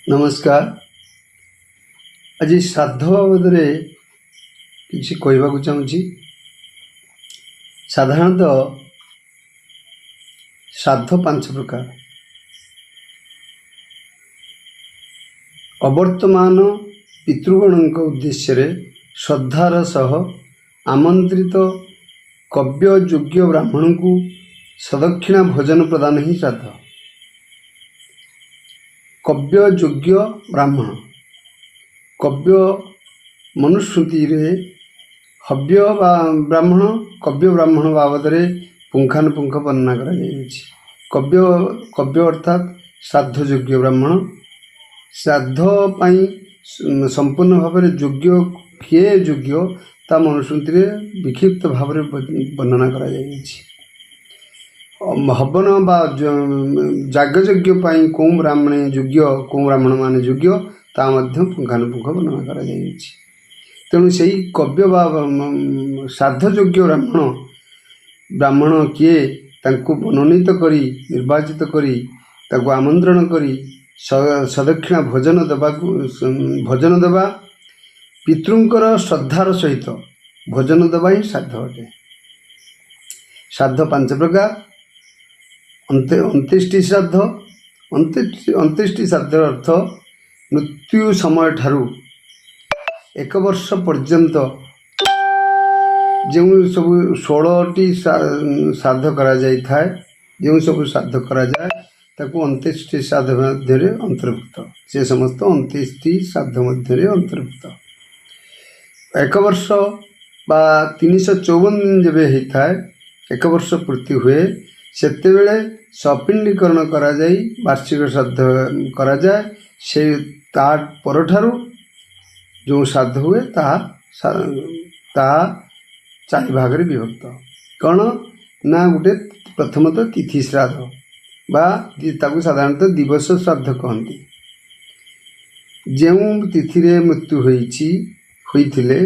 ନମସ୍କାର। ଆଜି ଶ୍ରାଦ୍ଧ ବାବଦରେ କିଛି କହିବାକୁ ଚାହୁଁଛି। ସାଧାରଣତଃ ଶ୍ରାଦ୍ଧ ପାଞ୍ଚ ପ୍ରକାର। ଅବର୍ତ୍ତମାନ ପିତୃଗଣଙ୍କ ଉଦ୍ଦେଶ୍ୟରେ ଶ୍ରଦ୍ଧାର ସହ ଆମନ୍ତ୍ରିତ କବ୍ୟ ଯୋଗ୍ୟ ବ୍ରାହ୍ମଣଙ୍କୁ ସଦକ୍ଷିଣା ଭୋଜନ ପ୍ରଦାନ ହିଁ ଶ୍ରାଦ୍ଧ। କବ୍ୟ ଯୋଗ୍ୟ ବ୍ରାହ୍ମଣ, କବ୍ୟ ମନୁସ୍ମୃତିରେ ହବ୍ୟ ବା ବ୍ରାହ୍ମଣ, କବ୍ୟ ବ୍ରାହ୍ମଣ ବାବଦରେ ପୁଙ୍ଖାନୁପୁଙ୍ଖ ବର୍ଣ୍ଣନା କରାଯାଇଅଛି। କବ୍ୟ, କବ୍ୟ ଅର୍ଥାତ୍ ଶ୍ରାଦ୍ଧ ଯୋଗ୍ୟ ବ୍ରାହ୍ମଣ। ଶ୍ରାଦ୍ଧ ପାଇଁ ସମ୍ପୂର୍ଣ୍ଣ ଭାବରେ ଯୋଗ୍ୟ କିଏ ଯୋଗ୍ୟ, ତା ମନୁସ୍ମୃତିରେ ବିକ୍ଷିପ୍ତ ଭାବରେ ବର୍ଣ୍ଣନା କରାଯାଇଅଛି। ହବନ ବା ଯାଗଯଜ୍ଞ ପାଇଁ କେଉଁ ବ୍ରାହ୍ମଣ ଯୋଗ୍ୟ, କେଉଁ ବ୍ରାହ୍ମଣମାନେ ଯୋଗ୍ୟ, ତା ମଧ୍ୟ ପୁଙ୍ଖାନୁପୁଙ୍ଖ ବର୍ଣ୍ଣନା କରାଯାଇଅଛି। ତେଣୁ ସେଇ କବ୍ୟ ବା ଶ୍ରାଦ୍ଧ ଯୋଗ୍ୟ ବ୍ରାହ୍ମଣ କିଏ, ତାଙ୍କୁ ମନୋନୀତ କରି, ନିର୍ବାଚିତ କରି, ତାକୁ ଆମନ୍ତ୍ରଣ କରି ସଦକ୍ଷିଣା ଭୋଜନ ଦେବାକୁ, ଭୋଜନ ଦେବା, ପିତୃଙ୍କର ଶ୍ରଦ୍ଧାର ସହିତ ଭୋଜନ ଦେବା ହିଁ ଶ୍ରାଦ୍ଧ ଅଟେ। ଶ୍ରାଦ୍ଧ ପାଞ୍ଚ ପ୍ରକାର। ଅନ୍ତ୍ୟେଷ୍ଟି ଶ୍ରାଦ୍ଧ। ଅନ୍ତ୍ୟେଷ୍ଟି ଶ୍ରାଦ୍ଧର ଅର୍ଥ ମୃତ୍ୟୁ ସମୟଠାରୁ ଏକ ବର୍ଷ ପର୍ଯ୍ୟନ୍ତ ଯେଉଁ ସବୁ 16ଟି ଶ୍ରାଦ୍ଧ କରାଯାଇଥାଏ, ଯେଉଁ ସବୁ ଶ୍ରାଦ୍ଧ କରାଯାଏ, ତାକୁ ଅନ୍ତ୍ୟେଷ୍ଟି ଶ୍ରାଦ୍ଧ ମଧ୍ୟରେ ଅନ୍ତର୍ଭୁକ୍ତ। ସେ ସମସ୍ତ ଅନ୍ତ୍ୟେଷ୍ଟି ଶ୍ରାଦ୍ଧ ମଧ୍ୟରେ ଅନ୍ତର୍ଭୁକ୍ତ। ଏକ ବର୍ଷ ବା 354 ଦିନ ଯେବେ ହେଇଥାଏ, ଏକ ବର୍ଷ ପୂର୍ତ୍ତି ହୁଏ, ସେତେବେଳେ ସପିଣ୍ଡୀକରଣ କରାଯାଇ ବାର୍ଷିକ ଶ୍ରାଦ୍ଧ କରାଯାଏ। ସେ ତା ପରଠାରୁ ଯେଉଁ ଶ୍ରାଦ୍ଧ ହୁଏ, ତାହା ଚାରି ଭାଗରେ ବିଭକ୍ତ। କ'ଣ ନା, ଗୋଟେ ପ୍ରଥମତଃ ତିଥି ଶ୍ରାଦ୍ଧ ବା ତାକୁ ସାଧାରଣତଃ ଦିବସ ଶ୍ରାଦ୍ଧ କହନ୍ତି। ଯେଉଁ ତିଥିରେ ମୃତ୍ୟୁ ହୋଇଛି, ହୋଇଥିଲେ,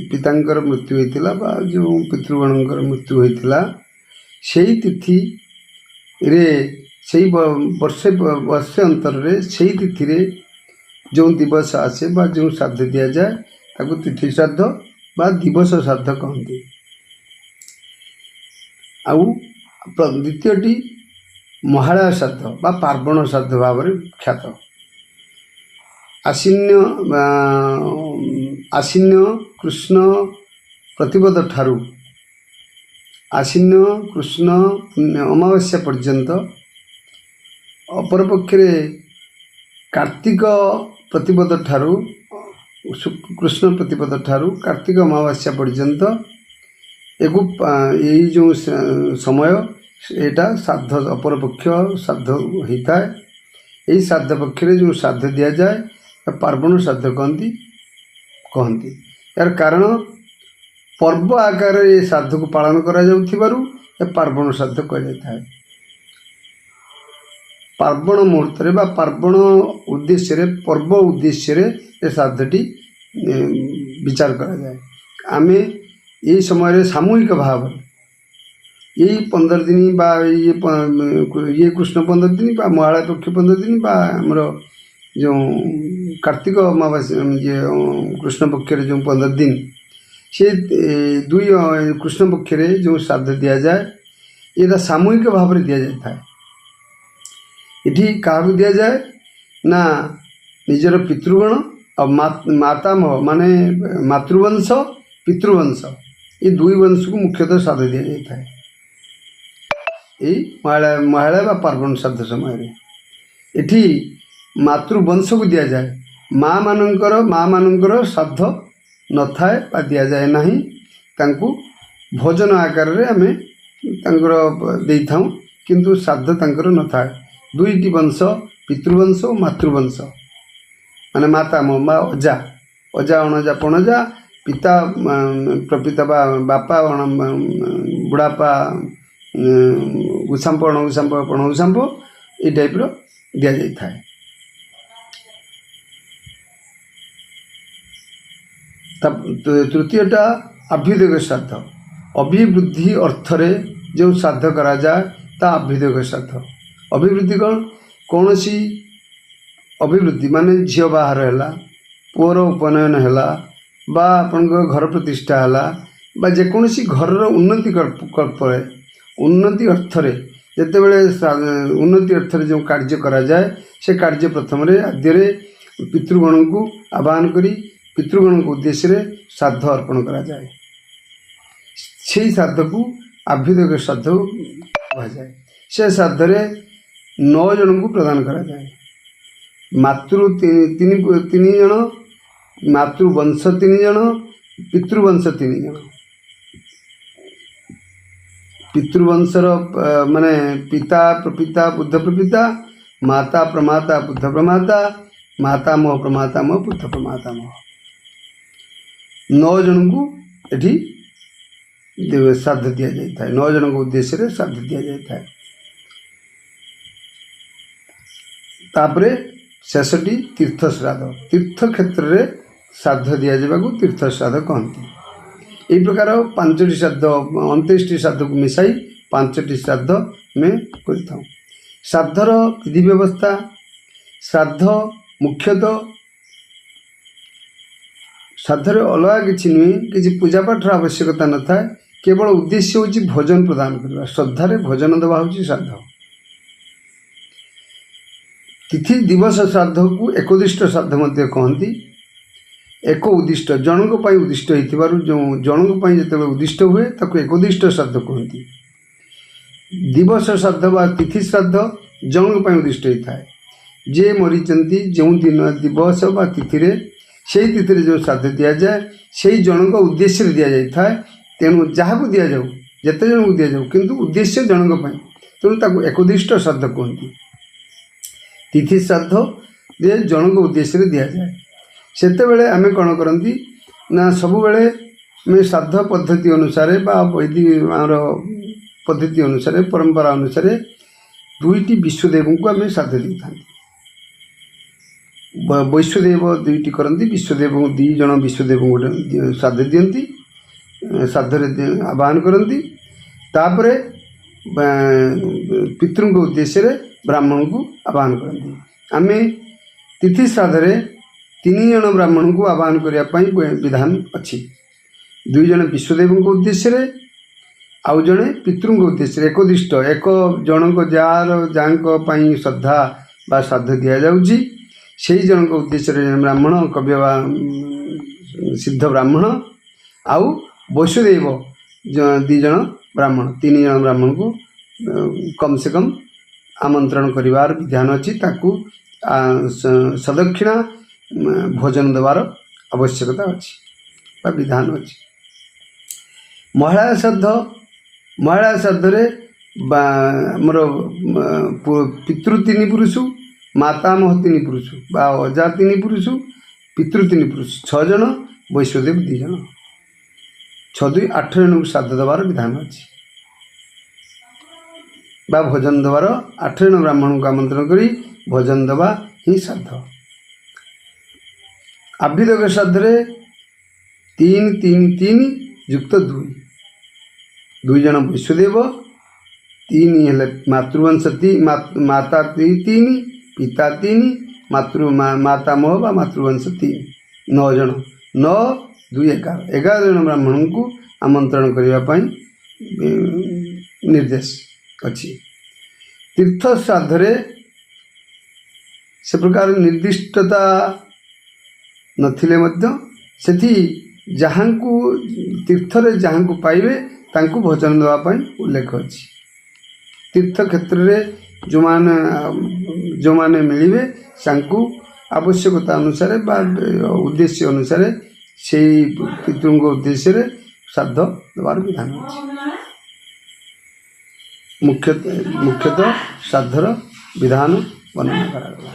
ପିତାଙ୍କର ମୃତ୍ୟୁ ହୋଇଥିଲା ବା ଯେଉଁ ପିତୃଗଣଙ୍କର ମୃତ୍ୟୁ ହୋଇଥିଲା, ସେଇ ତିଥିରେ, ସେଇ ବର୍ଷେ ବର୍ଷେ ଅନ୍ତରରେ ସେଇ ତିଥିରେ ଯେଉଁ ଦିବସ ଆସେ ବା ଯେଉଁ ଶ୍ରାଦ୍ଧ ଦିଆଯାଏ, ତାକୁ ତିଥି ଶ୍ରାଦ୍ଧ ବା ଦିବସ ଶ୍ରାଦ୍ଧ କହନ୍ତି। ଆଉ ଦ୍ୱିତୀୟଟି ମହାଳୟ ଶ୍ରାଦ୍ଧ ବା ପାର୍ବଣ ଶ୍ରାଦ୍ଧ ଭାବରେ ଖ୍ୟାତ। ଆଶ୍ଵିନ କୃଷ୍ଣ ପ୍ରତିପଦ ଠାରୁ ଆଶ୍ଵିନ କୃଷ୍ଣ ଅମାବାସ୍ୟା ପର୍ଯ୍ୟନ୍ତ, ଅପରପକ୍ଷରେ କାର୍ତ୍ତିକ ପ୍ରତିପଦ ଠାରୁ, କୃଷ୍ଣ ପ୍ରତିପଦ ଠାରୁ କାର୍ତ୍ତିକ ଅମାବାସ୍ୟା ପର୍ଯ୍ୟନ୍ତ, ଏକୁ ଏଇ ଯେଉଁ ସମୟ, ଏଇଟା ଶ୍ରାଦ୍ଧ ଅପରପକ୍ଷ ଶ୍ରାଦ୍ଧ ହୋଇଥାଏ। ଏହି ଶ୍ରାଦ୍ଧ ପକ୍ଷରେ ଯେଉଁ ଶ୍ରାଦ୍ଧ ଦିଆଯାଏ, ପାର୍ବଣ ଶ୍ରାଦ୍ଧ କହନ୍ତି। ଏହାର କାରଣ, ପର୍ବ ଆକାରରେ ଏ ଶ୍ରାଦ୍ଧକୁ ପାଳନ କରାଯାଉଥିବାରୁ ଏ ପାର୍ବଣ ଶ୍ରାଦ୍ଧ କୁହାଯାଇଥାଏ। ପାର୍ବଣ ମୁହୂର୍ତ୍ତରେ ବା ପାର୍ବଣ ଉଦ୍ଦେଶ୍ୟରେ, ପର୍ବ ଉଦ୍ଦେଶ୍ୟରେ ଏ ଶ୍ରାଦ୍ଧଟି ବିଚାର କରାଯାଏ। ଆମେ ଏହି ସମୟରେ ସାମୂହିକ ଭାବରେ ଏଇ 15 ଦିନ ବା ଇଏ କୃଷ୍ଣ 15 ଦିନ ବା ମହାଳୟ ପକ୍ଷ 15 ଦିନ ବା ଆମର ଯେଉଁ କାର୍ତ୍ତିକ ଅମାବାସ୍ୟା, ଇଏ କୃଷ୍ଣ ପକ୍ଷରେ ଯେଉଁ 15 ଦିନ, ସେ ଦୁଇ କୃଷ୍ଣ ପକ୍ଷରେ ଯେଉଁ ଶ୍ରାଦ୍ଧ ଦିଆଯାଏ, ଏଇଟା ସାମୂହିକ ଭାବରେ ଦିଆଯାଇଥାଏ। ଏଠି କାହାକୁ ଦିଆଯାଏ ନା, ନିଜର ପିତୃଗଣ ଆଉ ମାତାମହ, ମାନେ ମାତୃବଂଶ, ପିତୃବଂଶ, ଏ ଦୁଇ ବଂଶକୁ ମୁଖ୍ୟତଃ ଶ୍ରାଦ୍ଧ ଦିଆଯାଇଥାଏ ଏଇ ମହାଳୟ ବା ପାର୍ବଣ ଶ୍ରାଦ୍ଧ ସମୟରେ। ଏଠି ମାତୃବଂଶକୁ ଦିଆଯାଏ। ମା ମାନଙ୍କର ଶ୍ରାଦ୍ଧ ନଥାଏ ବା ଦିଆଯାଏ ନାହିଁ। ତାଙ୍କୁ ଭୋଜନ ଆକାରରେ ଆମେ ତାଙ୍କର ଦେଇଥାଉ, କିନ୍ତୁ ଶ୍ରାଦ୍ଧ ତାଙ୍କର ନଥାଏ। ଦୁଇଟି ବଂଶ, ପିତୃବଂଶ ଓ ମାତୃବଂଶ, ମାନେ ମାତାମହ ବା ଅଜା, ଅଜା, ଅଣଜା, ପଣଜା, ପିତା, ପ୍ରପିତା ବା ବାପା, ଅଣ ବୁଢ଼ାପା, ଗୁସାମ୍ପ, ଅଣଗୁସାମ୍ପ, ପଣଗୁସାମ୍ପ, ଏଇ ଟାଇପ୍ର ଦିଆଯାଇଥାଏ। ତା ତୃତୀୟଟା ଆଭ୍ୟୁଦୟ ଶ୍ରାଦ୍ଧ। ଅଭିବୃଦ୍ଧି ଅର୍ଥରେ ଯେଉଁ ଶ୍ରାଦ୍ଧ କରାଯାଏ, ତା ଅଭ୍ୟୁଦୟ ଶ୍ରାଦ୍ଧ। ଅଭିବୃଦ୍ଧି କ'ଣ? କୌଣସି ଅଭିବୃଦ୍ଧି, ମାନେ ଝିଅ ବାହାଘର ହେଲା, ପୁଅର ଉପନୟନ ହେଲା ବା ଆପଣଙ୍କ ଘର ପ୍ରତିଷ୍ଠା ହେଲା ବା ଯେକୌଣସି ଘରର ଉନ୍ନତି କଳ୍ପରେ, ଉନ୍ନତି ଅର୍ଥରେ, ଯେତେବେଳେ ଉନ୍ନତି ଅର୍ଥରେ ଯେଉଁ କାର୍ଯ୍ୟ କରାଯାଏ, ସେ କାର୍ଯ୍ୟ ପ୍ରଥମରେ ଆଦ୍ୟରେ ପିତୃଗଣଙ୍କୁ ଆବାହନ କରି ପିତୃଗଣଙ୍କ ଉଦ୍ଦେଶ୍ୟରେ ଶ୍ରାଦ୍ଧ ଅର୍ପଣ କରାଯାଏ। ସେଇ ଶ୍ରାଦ୍ଧକୁ ଆଭ୍ୟୁଦୟ ଶ୍ରାଦ୍ଧ କୁହାଯାଏ। ସେ ଶ୍ରାଦ୍ଧରେ 9 ଜଣଙ୍କୁ ପ୍ରଦାନ କରାଯାଏ। ମାତୃ ତିନି ତିନି ଜଣ, ମାତୃବଂଶ 3 ଜଣ, ପିତୃବଂଶ 3 ଜଣ। ପିତୃବଂଶର ମାନେ ପିତା ପ୍ରପିତା ବୃଦ୍ଧ ପ୍ରପିତା, ମାତା ପ୍ରମାତା ବୃଦ୍ଧ ପ୍ରମାତା, ମାତାମହ ପ୍ରମାତାମହ ବୃଦ୍ଧ ପ୍ରମାତାମହ, 9 ଜଣଙ୍କୁ ଏଠି ଶ୍ରାଦ୍ଧ ଦିଆଯାଇଥାଏ। 9 ଜଣଙ୍କ ଉଦ୍ଦେଶ୍ୟରେ ଶ୍ରାଦ୍ଧ ଦିଆଯାଇଥାଏ। ତାପରେ ଶେଷଟି ତୀର୍ଥ ଶ୍ରାଦ୍ଧ। ତୀର୍ଥ କ୍ଷେତ୍ରରେ ଶ୍ରାଦ୍ଧ ଦିଆଯିବାକୁ ତୀର୍ଥ ଶ୍ରାଦ୍ଧ କହନ୍ତି। ଏହି ପ୍ରକାର 5ଟି ଶ୍ରାଦ୍ଧ, ଅନ୍ତ୍ୟେଷ୍ଟି ଶ୍ରାଦ୍ଧକୁ ମିଶାଇ 5ଟି ଶ୍ରାଦ୍ଧ ଆମେ କରିଥାଉ। ଶ୍ରାଦ୍ଧର ବିଧି ବ୍ୟବସ୍ଥା। ଶ୍ରାଦ୍ଧ ମୁଖ୍ୟତଃ ଶ୍ରାଦ୍ଧରେ ଅଲଗା କିଛି ନୁହେଁ, କିଛି ପୂଜାପାଠର ଆବଶ୍ୟକତା ନଥାଏ। କେବଳ ଉଦ୍ଦେଶ୍ୟ ହେଉଛି ଭୋଜନ ପ୍ରଦାନ କରିବା। ଶ୍ରଦ୍ଧାରେ ଭୋଜନ ଦେବା ହେଉଛି ଶ୍ରାଦ୍ଧ। ତିଥି ଦିବସ ଶ୍ରାଦ୍ଧକୁ ଏକୋଦିଷ୍ଟ ଶ୍ରାଦ୍ଧ ମଧ୍ୟ କହନ୍ତି। ଏକ ଉଦ୍ଦିଷ୍ଟ, ଜଣଙ୍କ ପାଇଁ ଉଦ୍ଦିଷ୍ଟ ହେଇଥିବାରୁ, ଯେଉଁ ଜଣଙ୍କ ପାଇଁ ଯେତେବେଳେ ଉଦ୍ଦିଷ୍ଟ ହୁଏ ତାକୁ ଏକୋଦିଷ୍ଟ ଶ୍ରାଦ୍ଧ କୁହନ୍ତି। ଦିବସ ଶ୍ରାଦ୍ଧ ବା ତିଥି ଶ୍ରାଦ୍ଧ ଜଣଙ୍କ ପାଇଁ ଉଦ୍ଦିଷ୍ଟ ହେଇଥାଏ। ଯିଏ ମରିଛନ୍ତି, ଯେଉଁ ଦିନ ଦିବସ ବା ତିଥିରେ, ସେଇ ତିଥିରେ ଯେଉଁ ଶ୍ରାଦ୍ଧ ଦିଆଯାଏ ସେଇ ଜଣଙ୍କ ଉଦ୍ଦେଶ୍ୟରେ ଦିଆଯାଇଥାଏ। ତେଣୁ ଯାହାକୁ ଦିଆଯାଉ, ଯେତେ ଜଣଙ୍କୁ ଦିଆଯାଉ, କିନ୍ତୁ ଉଦ୍ଦେଶ୍ୟ ଜଣଙ୍କ ପାଇଁ, ତେଣୁ ତାକୁ ଏକୋଦିଷ୍ଟ ଶ୍ରାଦ୍ଧ କୁହନ୍ତି। ତିଥି ଶ୍ରାଦ୍ଧ ଯେ ଜଣଙ୍କ ଉଦ୍ଦେଶ୍ୟରେ ଦିଆଯାଏ। ସେତେବେଳେ ଆମେ କ'ଣ କରନ୍ତି ନା, ସବୁବେଳେ ଆମେ ଶ୍ରାଦ୍ଧ ପଦ୍ଧତି ଅନୁସାରେ ବା ବୈଦିକ ଆମର ପଦ୍ଧତି ଅନୁସାରେ, ପରମ୍ପରା ଅନୁସାରେ 2ଟି ବିଶ୍ୱଦେବଙ୍କୁ ଆମେ ଶ୍ରାଦ୍ଧ ଦେଇଥାନ୍ତି। ବୈଶ୍ୱଦେବ 2ଟି କରନ୍ତି। ବିଶ୍ୱଦେବଙ୍କୁ 2 ଜଣ ବିଶ୍ୱଦେବଙ୍କୁ ଗୋଟେ ଶ୍ରାଦ୍ଧ ଦିଅନ୍ତି, ଶ୍ରାଦ୍ଧରେ ଆବାହନ କରନ୍ତି। ତାପରେ ପିତୃଙ୍କ ଉଦ୍ଦେଶ୍ୟରେ ବ୍ରାହ୍ମଣଙ୍କୁ ଆବାହନ କରନ୍ତି। ଆମେ ତିଥି ଶ୍ରାଦ୍ଧରେ 3 ଜଣ ବ୍ରାହ୍ମଣଙ୍କୁ ଆବାହନ କରିବା ପାଇଁ ବିଧାନ ଅଛି। 2 ଜଣ ବିଶ୍ୱଦେବଙ୍କ ଉଦ୍ଦେଶ୍ୟରେ, ଆଉ ଜଣେ ପିତୃଙ୍କ ଉଦ୍ଦେଶ୍ୟରେ। ଏକୋଦିଷ୍ଟ, ଏକ ଜଣଙ୍କ ଯାହାଙ୍କ ପାଇଁ ଶ୍ରଦ୍ଧା ବା ଶ୍ରାଦ୍ଧ ଦିଆଯାଉଛି ସେଇ ଜଣଙ୍କ ଉଦ୍ଦେଶ୍ୟରେ ଜଣେ ବ୍ରାହ୍ମଣ, କବ୍ୟ ବା ସିଦ୍ଧ ବ୍ରାହ୍ମଣ, ଆଉ ବୈଶ୍ୱଦେବ 2 ଜଣ ବ୍ରାହ୍ମଣ, 3 ଜଣ ବ୍ରାହ୍ମଣକୁ କମ୍ ସେ କମ୍ ଆମନ୍ତ୍ରଣ କରିବାର ବିଧାନ ଅଛି। ତାକୁ ସଦକ୍ଷିଣା ଭୋଜନ ଦେବାର ଆବଶ୍ୟକତା ଅଛି ବା ବିଧାନ ଅଛି। ମହିଳା ଶ୍ରାଦ୍ଧ, ମହିଳା ଶ୍ରାଦ୍ଧରେ ବା ଆମର ପିତୃ 3 ପୁରୁଷ, ମାତାମହ 3 ପୁରୁଷ ବା ଅଜା 3 ପୁରୁଷ, ପିତୃ 3 ପୁରୁଷ, 6 ଜଣ, ବୈଶ୍ୱଦେବ 2 ଜଣ, 6 2 8 ଜଣଙ୍କୁ ଶ୍ରାଦ୍ଧ ଦେବାର ବିଧାନ ଅଛି ବା ଭୋଜନ ଦେବାର। 8 ଜଣ ବ୍ରାହ୍ମଣଙ୍କୁ ଆମନ୍ତ୍ରଣ କରି ଭୋଜନ ଦେବା ହିଁ ଶ୍ରାଦ୍ଧ। ଆଭ୍ୟୁଦୟ ଶ୍ରାଦ୍ଧରେ 3 3 3 ଯୁକ୍ତ 2, 2 ଜଣ ବୈଶ୍ୱଦେବ, 3 ହେଲେ ମାତୃବଂଶ, ମାତା 3, ପିତା 3, ମାତାମହ ବା ମାତୃବଂଶ 3, 9 ଜଣ, 9 2 11, 11 ଜଣ ବ୍ରାହ୍ମଣଙ୍କୁ ଆମନ୍ତ୍ରଣ କରିବା ପାଇଁ ନିର୍ଦ୍ଦେଶ ଅଛି। ତୀର୍ଥ ଶ୍ରାଦ୍ଧରେ ସେ ପ୍ରକାର ନିର୍ଦ୍ଦିଷ୍ଟତା ନଥିଲେ ମଧ୍ୟ ସେଠି ଯାହାଙ୍କୁ ତୀର୍ଥରେ ଯାହାଙ୍କୁ ପାଇବେ ତାଙ୍କୁ ଭୋଜନ ଦେବା ପାଇଁ ଉଲ୍ଲେଖ ଅଛି। ତୀର୍ଥ କ୍ଷେତ୍ରରେ ଯେଉଁମାନେ ମିଳିବେ ତାଙ୍କୁ ଆବଶ୍ୟକତା ଅନୁସାରେ ବା ଉଦ୍ଦେଶ୍ୟ ଅନୁସାରେ ସେଇ ପିତୃଙ୍କ ଉଦ୍ଦେଶ୍ୟରେ ଶ୍ରାଦ୍ଧ ଦେବାର ବିଧାନ ଅଛି। ମୁଖ୍ୟତଃ ଶ୍ରାଦ୍ଧର ବିଧାନ ବର୍ଣ୍ଣନା କରାଗଲା।